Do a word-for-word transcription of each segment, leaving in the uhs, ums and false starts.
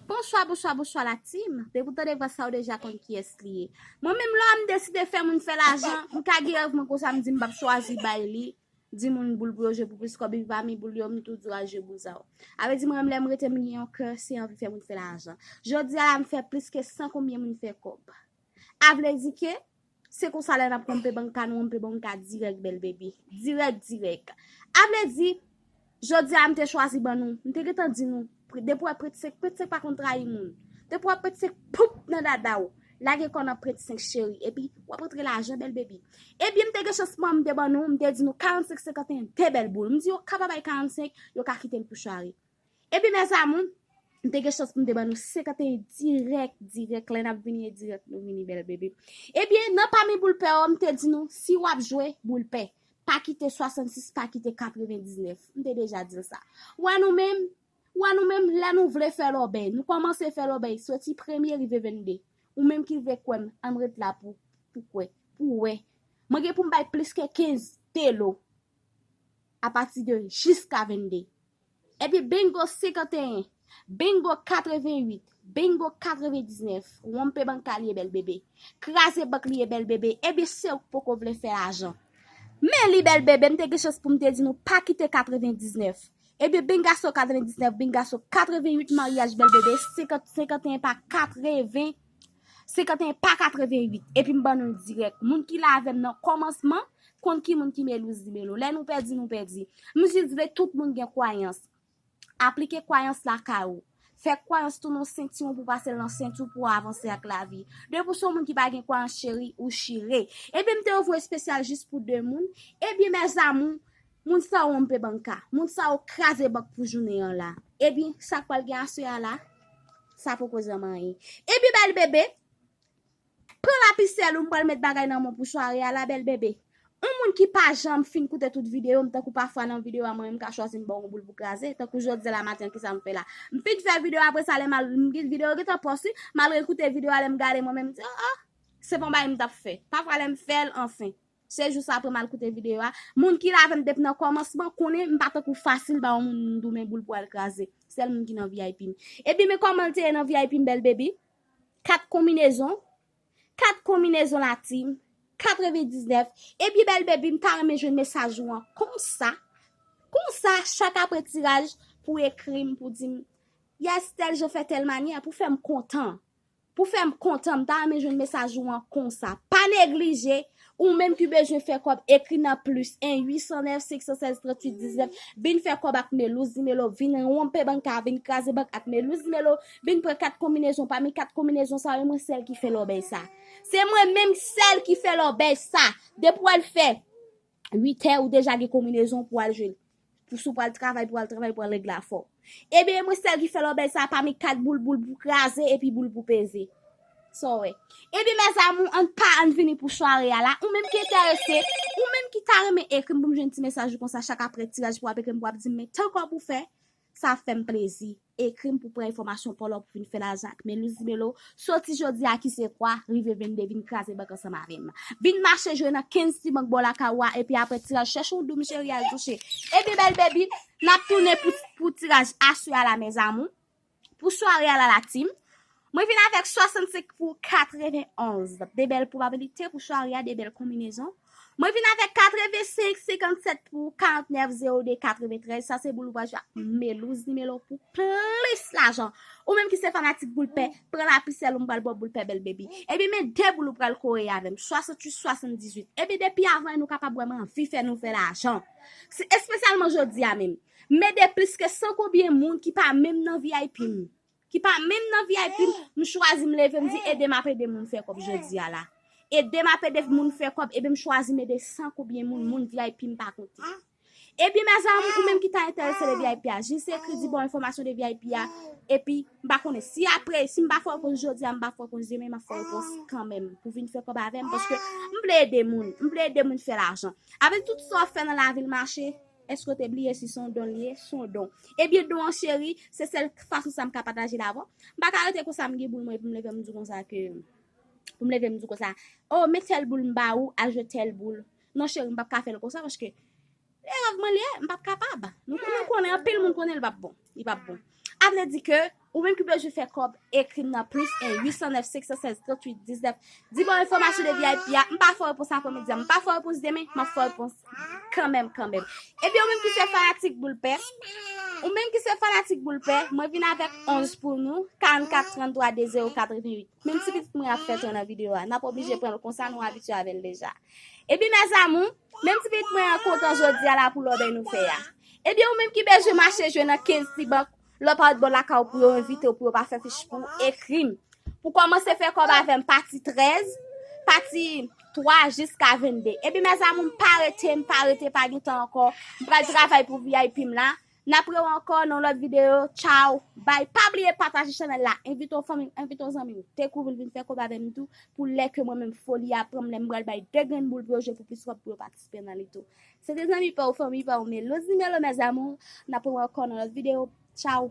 Bonswa, bonswa, bonswa la team. Depi w tande vwa sa, w deja konn kiyès li ye. Mwen menm, lè m deside fè moun fè lajan, m ka gen rèv mwen konsa, m di m p ap chwazi bay li. Di moun boul pou yo jwe pou plis kòb, epi pami boul yo, m tou di w al jwe boul sa yo. A vle di, mwen menm, lè m rete, m gen yon kè, se anvi fè moun fè lajan. Jodi a la, m fè plis ke san konbyen moun fè kòb. A vle di ke, se konsa lè n ap wonpe banka, nou wonpe banka dirèk, bèl bebi. Dirèk, dirèk. A vle di, jodi a, m te chwazi ban nou, m te gentan di nou, pre- depi w wè prèt senk, prèt senk pa konn trayi moun. Depi w wè prèt senk, poup, nan dada w. Lage kò w nan prèt senk, cheri. Epi, w ap rantre lajan, bèl bebi. Ebyen, m te gen chans, mwen, m te ban nou, m te di nou karannsenk senkanteyen, de bèl boul. M di yo ka pa bay karannsenk, yo ka kite l pou chwari. Epi, mes amours, m te gen chans pou m te ban nou senkanteyen dirèk, dirèk. Lè n ap vini, e dirèk nou vini, bèl bebi. Ebyen, nan pami boul pè yo, m te di nou, si w ap jwe, boul pè. Pa kite swasannsis, pa kite katrevendiznèf. M te deja di l sa. Wè nou menm, wè nou menm, lè nou vle fè lòbèy, nou kòmanse fè lòbèy, soti premye rive vennde. Ou menm ki vle kwè m, ann ret la pou, pou kwè, pou wè. Mwen gen pou m bay plis ke kenz de lo apati de jiska vennde. Epi bingo senkanteyen, bingo katrevenwit, bingo katrevendiznèf, wonpe banka li ye, bèl bebe. Kraze bank li ye, bèl bebe. Ebyen, se ou k poko vle fè lajan. Men li, bèl bebe, m te gen chans pou m te di nou pa kite katrevendiznèf. Ebyen, bingaso katrevendiznèf, bingaso katrevenwit, maryaj, bèl bebe, senkant, senkanteyen pa katreven, senkanteyen pa katrevenwit. Epi m ban nou dirèk. Moun ki la avè m nan kòmansman, konn ki moun ki Melouz Di Melo. Lè nou pèdi, nou pèdi. M jis vle tout moun gen kwayans. Aplike kwayans lakay ou. Fè kwayans tounen w sentiwon pou pase l nan senti w pou w avanse ak lavi. Depi w se yon moun ki pa gen kwayans, cheri, ou chire. Ebyen, m te ouvri yon espesyal jis pou de moun. Ebyen, mes amours, moun sa yo wonpe banka. Moun sa yo kraze bank pou jounen an la. Ebyen, sa k pral gen aswè a la, sa poko janm anyen. Ebyen, bèl bebe, pran lapisèl ou, m pral met bagay nan men w pou sware a la, bèl bebe. Yon moun ki pa janm fin koute tout videyo m, tankou pafwa nan videyo a, mwen menm m ka chwazi m ba w yon boul pou kraze, tankou jodi a la maten an, kisa m fè la. M fin fè videyo, apre sa, lè m al, m gen videyo gentan pòs, wi, m al rekoute videyo a, lè m gade mwen menm, m di, oh, oh, se pa yon bagay m t ap fè. Pafwa, lè m fè l, anfen. Se jis apre m al koute videyo a. Moun ki la avè m depi nan kòmansman konnen m pa tankou fasil ba yon moun m di w men boul pou al kraze. Sèl moun ki nan V I P m. Epi men kòman l te ye nan V I P m, bèl bebi. Kat konbinezon. Kat konbinezon la team. Katrevendiznèf. Epi bèl bebi, m ta renmen jwenn mesaj ou an konsa. Konsa, chak apre tiraj, pou ekri m, pou di m, yes, tèl jan fè tèl manyè, pou fè m kontan. Pou fè m kontan, m ta renmen jwenn mesaj ou an konsa. Pa neglije, ou menm ki bezwen fè kòb, ekri nan plis en uit san nèf senk san sèz tranntuit diznèf. Vin fè kòb ak Melouz Di Melo, vin wonpe banka, vin kraze bank ak Melouz Di Melo, vin pran kat konbinezon. Pami kat konbinezon sa yo, mwen sèl ki fè lòbèy sa. Se mwen menm sèl ki fè lòbèy sa. Depi w al fè uit è, ou deja gen konbinezon pou al jwe l. Pou si w pral travay, pou al travay, pou al regle afè w. Ebyen, mwen sèl ki fè lòbèy sa pami kat boul, boul pou kraze epi boul pou peze. Sa w wè. Ebyen, mes amours, ann pa, ann vini pou sware a la. Ou menm ki enterese, ou menm ki ta renmen ekri m pou m jwenn ti mesaj ou konsa chak apre tiraj pou w ap ekri m, pou w ap di m men tan kòb ou fè, sa ap fè m plezi. Ekri m pou pran enfòmasyon pa w la pou vin fè lajan ak Melouz Di Melo. Soti jodi a ki se twa, rive vennde, vin kraze bank ansanm avè m. Vin mache jwe nan kenz ti bank bò lakay ou a, epi apre tiraj, chèche yon doum cheri al touche. Epi bèl bebi, n ap tounen pou, pou tiraj aswè a la, mes amours. Pou sware a la, la team. Mwen vin avèk swasannsenk pou katrevenonz. De bèl pwobabilite pou sware a, de bèl konbinezon. Mwen vin avèk katrevensenk senkannsèt pou karantnèf zewo de katreventrèz. Sa se boul ou pral jwe ak Melouz Di Melo pou plis lajan. Ou menm ki se fanatik boul pè, pran lapisèl ou, m pral ba w boul pè, bèl bebi. Ebyen, men de boul ou pral kore avè m, swasannwit swasanndizuit. Ebyen, depi avan, nou kapab wè m anvi fè nou fè lajan. Se espesyalman jodi a menm. Men de plis ke san konbyen moun ki pa menm nan V I P m. Ki pa menm nan V I P m, m chwazi m leve, m di, ede m ap ede moun fè kòb jodi a la. Ede m ap ede moun fè kòb, ebyen m chwazi m ede san konbyen moun, moun V I P m pa konte. Ebyen, mes amours, ou menm ki ta enterese de V I P a, jis ekri di ba w enfòmasyon de V I P a, epi m pa konnen si apre, si m pa fè w repons jodi a, m pa fè w repons demen, m ap fè w repons kanmenm, pou vin fè kòb avè m, paske m vle ede moun, m vle ede moun fè lajan. Avèk tout sa w ap fè nan lavi l mache, èske w te bliye si se yon don l ye? Se yon don. Ebyen, don an, cheri, se sèl fason sa m ka pataje l avè w. M pa ka rete konsa, m gen boul mwen, epi m leve, m di w konsa ke, pou m leve, m di w konsa, oh, men tèl boul m ba ou, al jwe tèl boul. Non, cheri, m p ap ka fè l konsa, paske e rèv mwen l ye, m p ap kapab. Nou, nou konnen, anpil moun konnen l p ap bon. Li p ap bon. Sa vle di ke ou menm ki bezwen fè kòb, ekri m nan plis en uit san nèf senk san sèz tranntuit diznèf. Di m yon enfòmasyon de V I P a, m pa fè repons aprèmidi a, m pa fè repons demen, m ap fè repons kanmenm, kanmenm. Ebyen, ou menm ki se fanatik Boul Pè, ou menm ki se fanatik Boul Pè, mwen vin avèk onz pou nou, karannkat trannntwa de zewo katreventuit. Menm ti pitit mwen ap fè tan nan videyo a, n ap oblije pran l konsa, nou abitye avè l deja. Ebyen, mes amours, menm ti pitit mwen an kontan jodi a la pou lòbèy nou fè a. Ebyen, ou menm ki bezwen mache jwe nan kenz ti bank, lòt pa ot bò lakay ou pou yo envite w, pou yo pa fè fich pou ou, ekri m. Pou kòmanse fè kòb avè m, pati trèz, pati twa jiska vennde. Ebyen, mes amours, m pa rete, m pa rete, pa gen tan ankò. M pral travay pou V I P m la. N ap rewè ankò nan lòt videyo. Tchaw, bay. Pa bliye pataje chanèl la. Envite yon fanmi, envite yon zanmi w. Dekouvri l, vin fè kòb avè m tou. Pou lè ke mwen menm foli a pran m, lè m pral bay de grenn boul pou yo jwe pou plis kòb pou yo patisipe nan li tou. Se te zanmi pa w, fanmi pa w, Melo Zimelo, mes amours. N ap rewè ankò nan lòt videyo. Tchaw.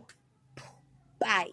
Bay.